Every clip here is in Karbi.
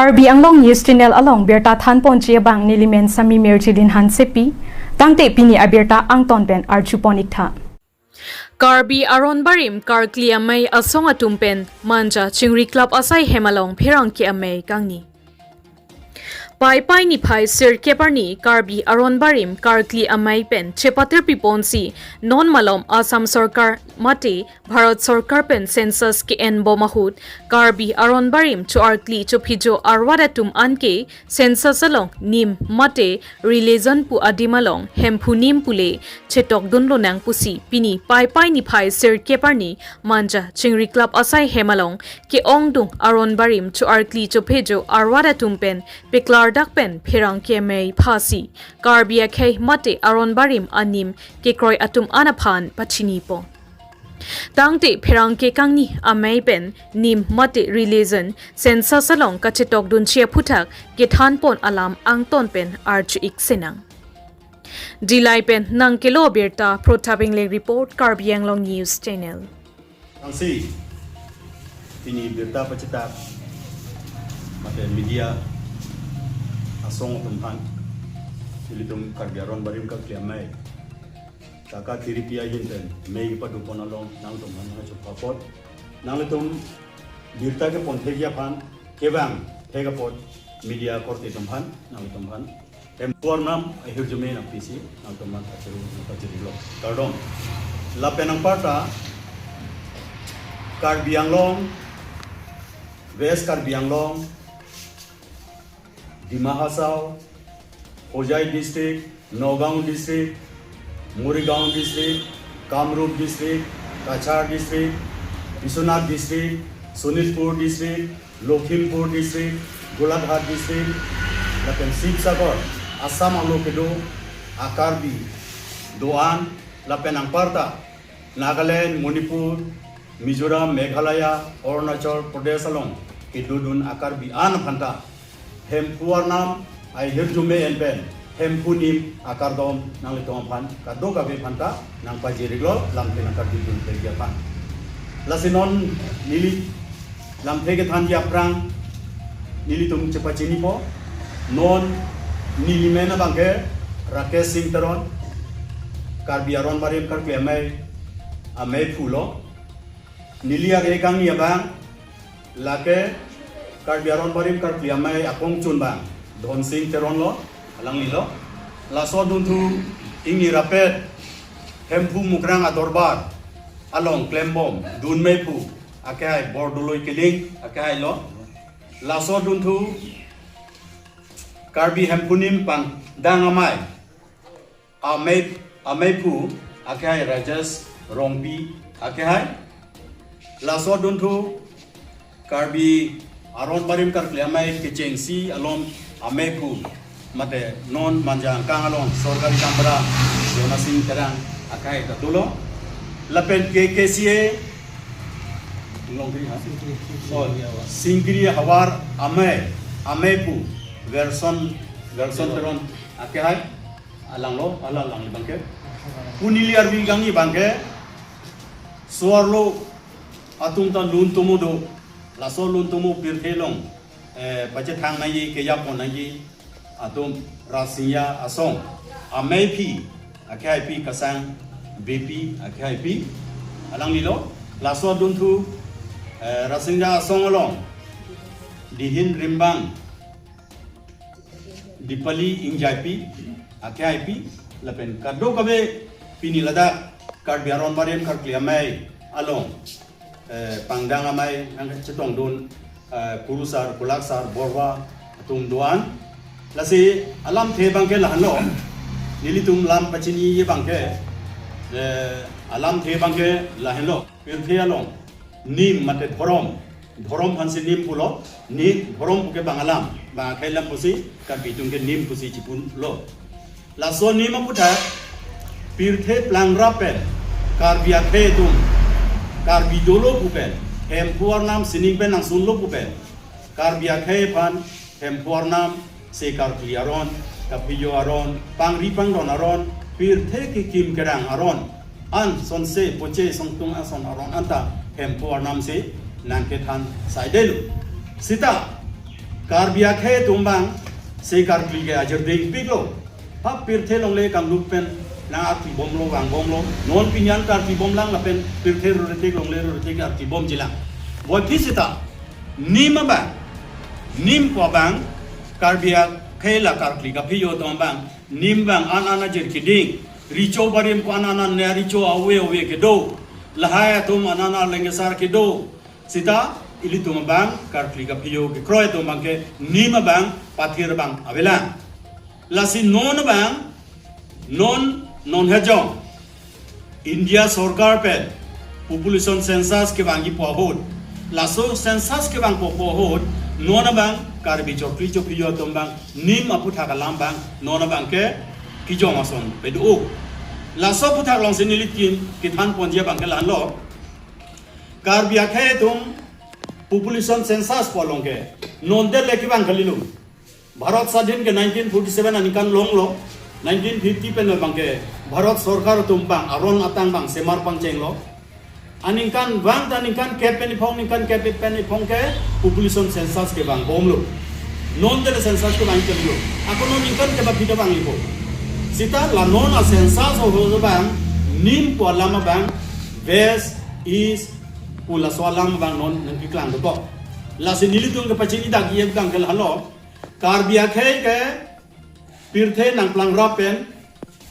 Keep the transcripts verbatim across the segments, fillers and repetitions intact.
Karbi Anglong News Channel along birta thanponji abang nelimen Sami Merjilin Hansepi, tangte pini abirta angton pen arjupon iktha. Karbi Aron Barim karkli amei asong atum pen Manja Chingri Club asai hem along pherangke amei kangni. Paipai niphai sirkep arni Karbi Aron Barim karkli amei pen chepatir piponsi non malom Assam Sorkar mate Bharat Sorkar pen census ke-enbom ahut Karbi Aron Barim cho-arkli chophijo arwat atum anke census along nim mate religion pu adim along Hemphu nim pule chetokdun lonang pusi pini Paipai niphai sirkep arni Manja Chingri Club asai hem along ke-ongdung Aron Barim cho-arkli chophijo arwat atum pen peklardak pen pherangke amei phasi Karbi akhei mate Aron Barim anim kekroi atum an aphan pachinipo. Tangte pherangke kangni amei pen nim mate religion census along kachetokdunji aphuthak kethanpon alam angton pen arju-ik senang. Dillai pen nangkelo birta Protap Engleng report, Karbi Anglong News Channel. Tangsi pini birta pachitak mate media asong atum aphan, ilitum Karbi Aron Barim karkli amei kaka kiripi ahin pen mei kepadopon along nangtum aphan nangchopha apot, nanglitum birta kepon thekji aphan, kevang thek apot media korte atum aphan, nanglitum aphan Hemphu Arnam ahirjume nangpisi nangtum aphan achiru nangpachirilo. Kardom. Lapen anparta Karbi Anglong, West Karbi Anglong, Dima Hasao, Hojai District, Nagaon District, Morigaon District, Kamrup District, Cachar District, Biswanath District, Sonitpur District, Lakhimpur District, Golaghat District, lapen Sibsagar, Assam arlo kedo a-Karbi do-an, lapen anparta Nagaland, Manipur, Mizoram, Meghalaya, Arunachal Pradesh along kedodun a-Karbi an aphanta Hemphu Arnam ahirjume en pen Hemphu nim akardom nanglitum aphan kadokave aphanta nangpajir-iklo, lamthe nangkardidun thekji aphan. Lasi non neli lamthe kethanji aphrang nelitum chepachinipo. Non nelimen abangke Rakesh Singh Teron, Karbi Aron Barim karkli amei, ameiphu lo. Neli ake kangni abang lake Karbi Aron Barim karkli amei akongchun abang Dhonsing Teron lo, alanglilo. Laso adunthu ingni rapet Hemphu Mukrang adorbar along klembom dunmeiphu akehai Bordoloi Killing akehai lo. Laso adunthu Karbi Hemphu nim pangdang amei, amei, ameiphu akehai Rajesh Rongpi akehai. Laso adunthu Karbi Aron Barim karkli amei kechengsi along ameiphu mate non Manja angkang along sorkari gaonbura Jona Singh Terang akehai ta dolo. Lapen K K C A, Longri ha? Oh, Singkiri Hawar amei, ameiphu Gerson, Gerson Teron akehai, alanglo, ala alang abangke. Pu neli arvi kangni abangke so-arlo atum ta lun tomo do, laso lun tomo pirthe along, eh, pachethang nangji, kejapon nangji atum Rasinja asong ameiphi akhei Pi Kasang Beypi akehai pi, alanglilo. Laso adunthu, eh, Rasinja asong along Dihin Rimbang Dipali Ingjaipi akehai pi, lapen kadokave pini ladak Karbi Aron Barim karkli amei along, eh, pangdang amei nangchetongdun, eh, Kurusar, Kulaksar, Borwa atum do-an. Lasi alamthe abangke lahenlo. Nelitum lam pachini abangke, eh, alamthe abangke lahenlo. Pirthe along nim mate dhorom, dhorom aphansi nim pulo, nim dhorom puke bang alam, bang akhei alam pusi, Karbi atum ke nim pusi chipulo. Laso nim aputhak pirthe plangrap pen Karbi akhei atum, Karbi dolo pu pen, Hemphu Arnam sining pen nangsunlo pu pen, Karbi akhei aphan Hemphu Arnam, se karkli aron, kaphijo aron, pangri pangdon aron, pirthe kekim kerang aron, an sonse poche songtung ason aron anta Hemphu Arnam si nangkethan saidelo. Sita Karbi akhei atum abang, se karkli ke ajirding piklo. Ha pirthe longle kanglup pen nang arti bomlo, vang bomlo. Non pini an karkli bomlang lapen pirthe ruritik longle ruritik arti bomjilang. Boy phi seta, nim abang, nim ko abang, Karbi akhei la karkli kaphiyo atum abang, nim abang an an ajir keding, recho barim ko an an an ne recho ave ave kedo, lahai atum an an an lengesar kedo. Seta ilitum abang karkli kaphiyo kekroi atum abang ke nim abang pathir abang avelang. Lasi non abang, non non hejong India sorkar pen population census kevangji pu ahut, laso census kevangpo pu ahut, non abang Karbi chokri chophiyo atum abang nim aputhak alam abang, non abang ke kejong ason pedu-o. Laso aputhak alongsi nelitum kethan ponji abang ke la-anlo. Karbi akhei atum population census pu along ke non det le kevang kalilo. Bharat Sadhin ke nineteen forty-seven aningkan longlo, nineteen fifty pen abang ke Bharat sorkar atum abang aron atang abang semar pangchenglo. Aningkan vang ta aningkan kep pen iphong, aningkan kep pen iphong ke population census kevang bomlo. Non det le census kevang kalilo. Ako non aningkan kep aphi ta vanglo. Seta la non a census ahut abang, nim pu alam abang, West, East, pu laso alam abang non nangkeklang dokok. Lasi nelitum kepachini dagi abang ke la-anlo. Karbi akhei ke pirthe nangplangrap pen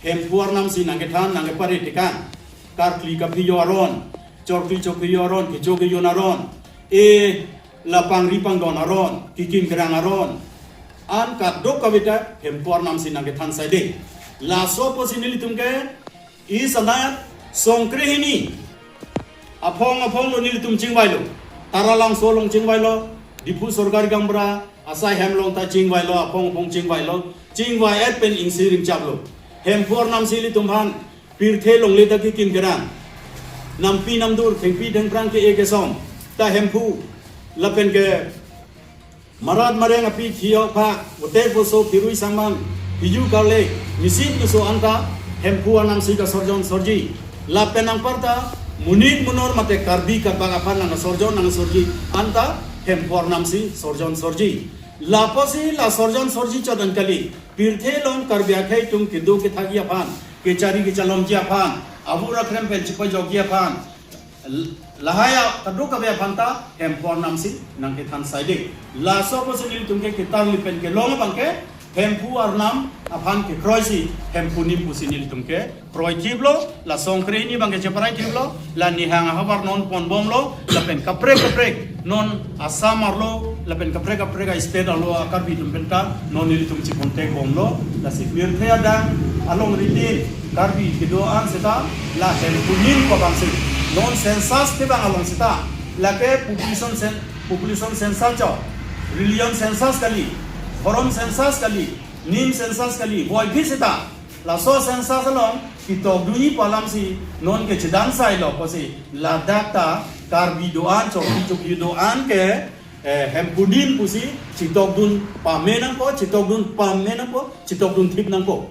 Hemphu arnam si nangkethan nangkepari tekang. Karkli kaphiyo aron, chorkli chophiyo aron, kecho kejun aron, e lapangri pangdon aron, kekim kerang aron, an kadokave ta Hemphu arnam si nangkethan saide. Laso apotsi nelitum ke East anat songkrehini aphong aphong lo nelitum chingvailo. Taralangso along chingvailo, Diphu sorkari gaonbura asai hem along ta chingvailo, aphong aphong chingvailo. Chingvai-et pen ingsi ringchaplo. Hemphu arnam si ilitum aphan pirthe longle ta kekim kerang, nampi namdur, thengpi thengphrang ke-e kesom ta Hemphu lapen ke marat mareng api, khei-ok phak, otek boso, phirui sangman, phiju karle, misit miso anta Hemphu arnam si kasorjon sorji. Lapen anparta monit monor mate Karbi karbak aphan nangsorjon nangsorji anta Hemphu arnam si sorjon sorji. Lapusi la sorjon sorji chot an kali, pirthe along Karbi akhei atum kedo kethakji aphan, kechari kechalomji aphan, avur akrem pen chepajokji aphan, lahai a kadokave aphan ta Hemphu arnam si nangkethan saide. Laso apotsi nelitum ke ketarli pen kelong abang ke Hemphu arnam aphan kekroisi Hemphu nim pusi nelitum ke kroithiplo, la songkrehini abang ke cheparai thiplo, la nihang ahavar non ponbomlo, lapen kaprek kaprek non Assam arlo, lapen kaprek kaprek a state arlo a Karbi atum pen ta non nelitum chipontek bomlo. Lasi pirthe adang alongri tin Karbi kedo-an seta la Hemphu nim pu abang si non census kevang along seta, lake population cen-, population census chot, religion census kali, dhorom census kali, nim census kali, boy phi seta laso census along ketokdunji pu alam si non ke chedan sailo pusi, ladak ta Karbi do-an, chokri chophiyo do-an ke, eh, Hemphu nim pusi chetokdun pame nangpo, chetokdun pame nangpo, chetokdunthip nangpo.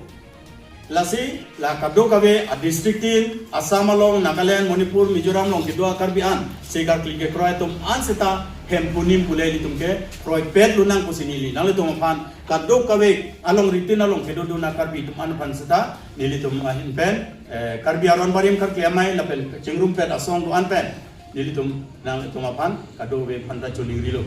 Lasi la kadokave a district tin, Assam along, Nagaland, Manipur, Mizoram along kedo a Karbi an, se karkli kekroi atum an seta Hemphu nim pule ilitum ke kroipet lonang pusi neli nanglitum aphan, kadokave alongri tin along kedodun a Karbi atum an aphan seta nelitum ahin pen, eh, Karbi aron barim karkli amei lapen chingrumpet asong do-an pen nelitum nanglitum aphan kadokave aphan ta choningrilo.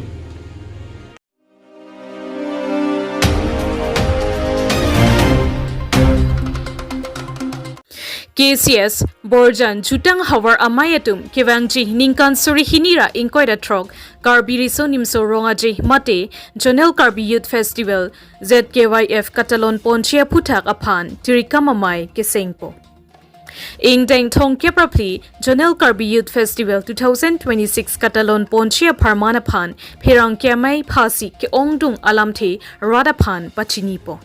K C S, Borjan, Jutang Havar amei atum kevangji ningkan suri hini ra ingkoi ra throk Karbi Riso Nimso Rong Aje mate Zonal Karbi Youth Festival, Z K Y F, katalon ponji aphuthak aphan tirikam amei kesengpo. Ingdeng thomkep ra phli Zonal Karbi Youth Festival two thousand twenty-six katalon ponji apharman aphan pherangke amei phasi ke-ongdung alamthe rat aphan pachinipo.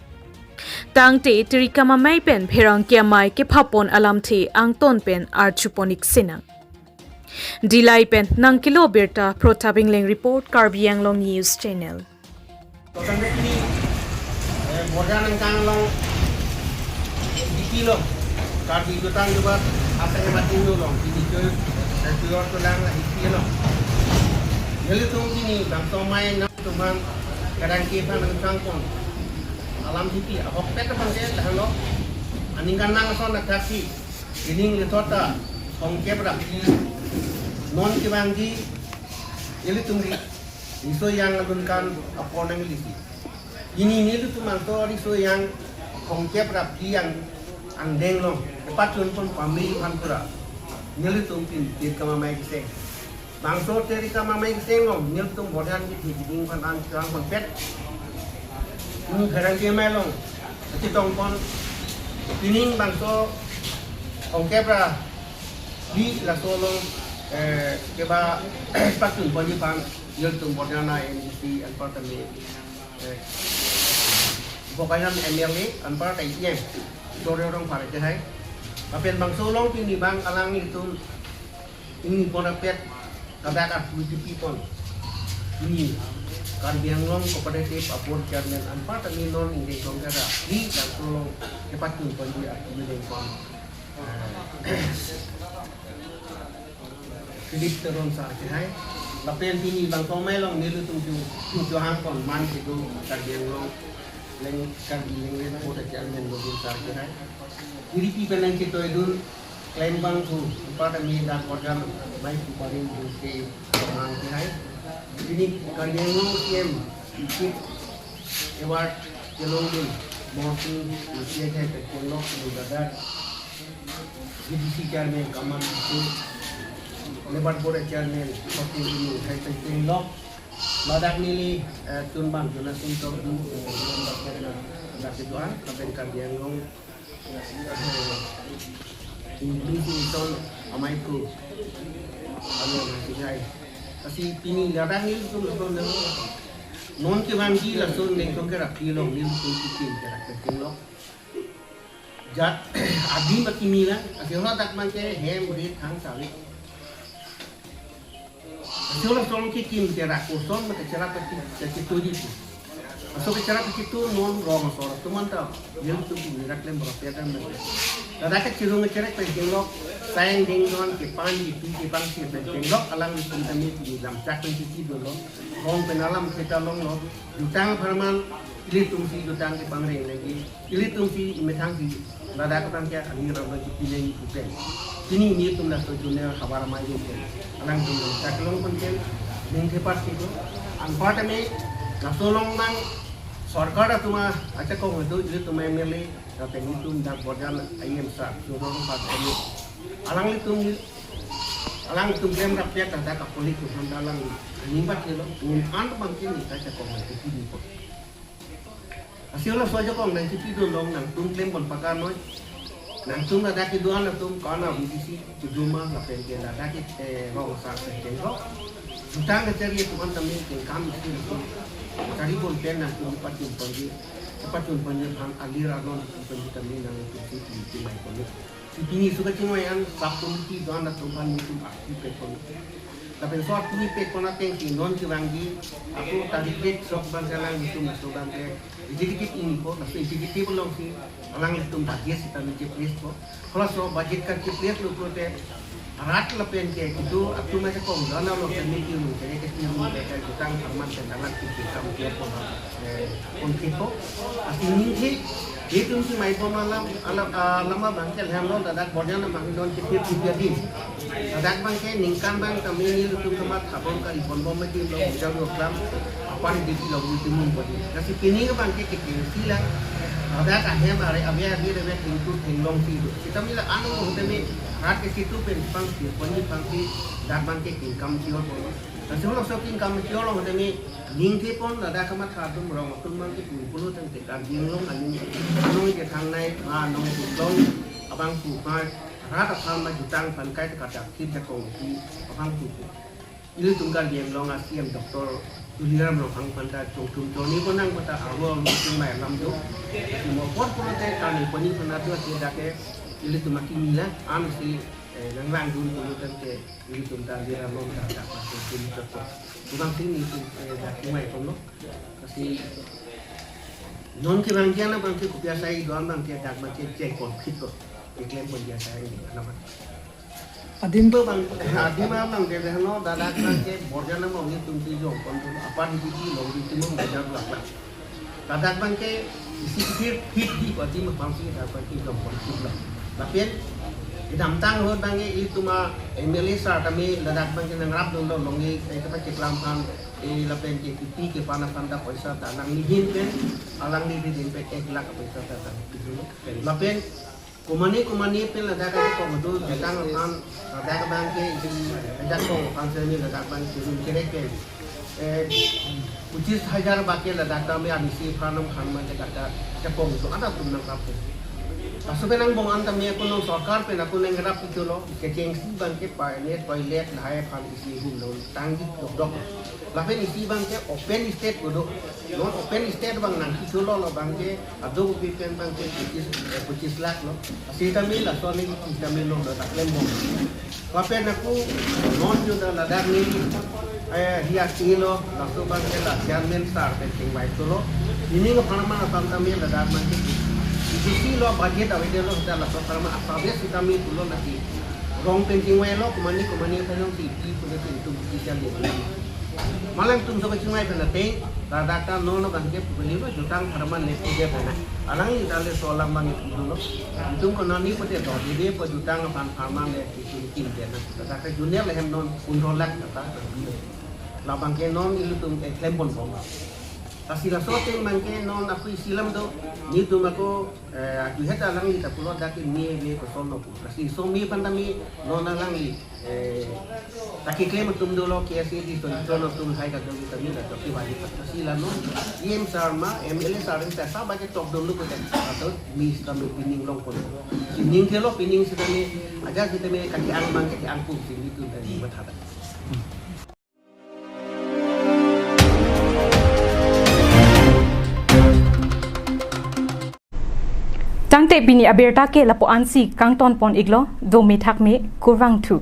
Tangte tirikam amei pen pherangke amei kephapon alamthe angton pen arjupon-ik sinang. Dillai pen nangkelo birta Protap Ingleng report, Karbi Anglong News Channel. Totang ini, eh, Borjan nangkang along ikilo. Karbi jutang juga asai matin dulu. Ini ke, eh, tuyor tulang lah ikilo. Jadi tung ini bangso main nang teman Kadang ke bang nang changkon alam titi ahokpet bang ke dah lo. Aningkan nang son athak si ining lethot ta hongkep ra phi. Non kevangji ilitum ri riso ejang alun kan apor nangli si. Pini nelitum bangso riso ejang hongkep ra phi ang angdeng long kepachun pon pamri aphan pura nelitum pin pin kemamai keseng. Bangso teri kemamai keseng long nelitum borjan kethe keding aphan an kevangponpet. Pini pherangke amei along chetongpon, pining bangso hongkep ra phi laso along, eh, kepachun ponji aphan nelitum borjan a M D C anparta me, eh, Bokajan M L A anparta E M Chorjo Rongphar kehai. Lapen bangso along pini bang alanglitum ingni pon apet ladak arpu chepipon. Pini Karbi Anglong Cooperative Board Chairman anparta me non ingdeng tong kara phi laso along kepachun ponji arpu ingdeng pon. Philip Teron sar kehai. Lapen pini bangso amei along nelitum chu chu hangpon man kedo Karbi Anglong Lang Karbi Language Board Chairman Nobin sar kehai. Diri pi penang chetoidun klem bangthu anparta me dak borjan amei pu paring dun ke mang kehai. Pini Karbi Anglong C M Chief Award kelongdun Morsing Lucia kehai pekelok ladak V D C Chairman Kaman Singh, Labour Board Chairman Sokti Inu kehai pekelok. Ladak neli, eh, tunbang jona sumtok du, eh, dak kedo-an, lapen Karbi Anglong, eh, English Mission amei pu, anu masih hai. Lasi pini ladak nelitum lason dong. Non kevangji lason neng tong kara phi along nelitum kikim kara pekelok. Jat adim akimi lang, asi hora dak man ke hem rit hang sawi. Asi hora song kikim kara koson ma kachara pati kachitu ji tu. Aso kachara kachitu non rong asor atum anta nelitum pu nirak lem berapa dan. Ladak kachirung kachara pekelok, saing ding don kepan jitu kepang si pekelok alanglitum tame di lam chak pen chichi dolo. Rong pen alam kita longlo. Jutang apharman ilitum si jutang kepangreng lagi. Ilitum si imethang si ladak abang ke ani rong lagi pineng ipen. Pini nelitum laso junior habar amei ipen. Alangtum dong chaklong pen pen ningthepat kedo. Anparta me laso along bang sorkar atum achakong do ilitum M L A lapen nelitum dak borjan I M sir Chorjo Rongphar kami. Alanglitum ni alangtum klem rap pet dak kapolik tum handa alang animbat kelo. Ngun an bang kini kachakong ke kini po. Asi hora so jakong nangchipi dun long nangtum klem pon pakan noi. Nangtum ladak kedo-an atum kana V D C keduma lapen ke ladak ke, eh, rong asar pen kengkok. Jutang kachari atum an tame kengkam isi atum. Kachari pon pen nangtum pachun ponji. Pachun ponji aphan alir anon pachun ponji tame nangtum si pini mai ponji. Pini suka chingoi an sub committee do-an atum aphan nelitum arpu pekpon. Lapen so arpu pekpon ateng si non kevangji ako tarik dek sok bang alanglitum laso bang ke executive ingko, laso executive along si alanglitum budget sitame cheplace ko. Halaso budget kan cheplace lo pulote rat lapen ke kedo atum achakong do-an along kami kiru ke ke kiru ke jutang apharman ke dalam kikam ke pon, eh, pon kiko. Asi ningke itum si mai pon alam, alam, ah, lama bang ke leham long ladak borjan bang don kipir kipir di. Ladak bang ke ningkan bang kami nelitum kemat habon kari pon bom mati long jam lo klam. Apar di long di timun bodi. Lasi pini ke bang ke kipir sila. Ladak ahem are abe abe rebe tingtu tinglong si do. Sitame la anu hote me rat ke situ pen pang si pon ni pang si dak bang ke kingkam sior pon. Lasi holo so kingkam sior long hote me ningke pon ladak kemat hadum rong atum bang ke pun puluh tang tekar ding long ani nong ke thangnai ma nong ke long abang pu ma rat aphan ma jutang aphan kai ta kadak kit jakong si abang pu pu. Ilitum Karbi Anglong a C M Doctor Tuliram Ronghang aphan ta chongtum chongni pon nang kota arlo arlo tum mai lam do. Mo por por te kami poni pon atu atu dak ke ilitum akimi la an si, eh, nang lang dun tum tum ke ilitum ta Tuliram Ronghang ta ta pa chongtum chot. Tumang sini tum, eh, dak mai pon lo. Lasi non kevangji an bang ke kopi asai do-an bang ke dak bang ke jai konfit lo. Keklem ponji asai ni alam. Adim abang, adim abang ke dehno, ladak abang ke borjan among ni tum ti jong kon tum, apar di ti long di tum borjan laklak. Ladak abang ke isi kethir phit di adim aphansi ladak abang ke jong kon tum la. Lapen kedamtang ahut abang ke itum a M L A sir tame ladak abang ke nangrapdunlo, longri, eh, kata keklam aphan, eh, lapen ke kipi kepan aphan ta poisa ta alangli ahin pen, alangli ahin pen ek lakh poisa ta ta. Lapen komane komane pen ladak abang ke kong do, jutang aphan, ladak abang ke, ladak kong aphan semi ladak abang ke rum kerek pen, eh, pochis hajar abang ke ladak tame anisi aphan nang khan abang ke ladak ta kong do, ada tum nangkap. Laso pen angbong an tame ako non sorkar pen ako nangrap pi cholo, kechengsi abang ke pa ne toilet lahai aphan isi hum lo tanggi dokdok. Lapen isi abang ke open stage kedo. Non open stage abang nangpi cholo lo abang ke ado kopi pen abang ke pochis, eh, pochis lakh lo. Lasi tame laso ne ki tame lo ladak klembom. Lapen ako non juda ladak ni, eh, hiya si lo, laso abang ke la chairman sir pen chingvai cholo. Neli apharman aphan tame ladak abang ke isi lo budget avedetlo, laso apharman asabes sitame pulo lagi. Rong pen chingvailo, komane komane pen nangsi pi pulo si itum pi chale. Malang tum so kachingvai pen ateng, ladak ta non abang ke pukuli lo jutang apharman le puja pen. Alangli ta le so alam abang ke pulo. Itum konani pute do, dede pu jutang aphan apharman le itum kim pen. Ladak ta junel hem non pundro lakh ta ta. Labang ke non ilitum ke klembom bom. Lasi laso ateng abang ke non ako isi alam do, nelitum ako, eh, adu het alangli ta pulo dak ke me me koson lo pu. Lasi so me aphan tame non alangli, eh, ta keklem atum dolo, K S A D so, so atum hai kado tame la tok kevali. Lasi la non E M sir ma, M L A sir pen sa abang ke tokdunlo ko dak. Ato me sitame pining long pon. Pining kelo, pining sitame, aja sitame kaki-ang abang kaki-ang pu si nelitum tame matha. Tangte pini abirta ke lapu-ansi kangton pon iklo, do methak me, kurvangthu.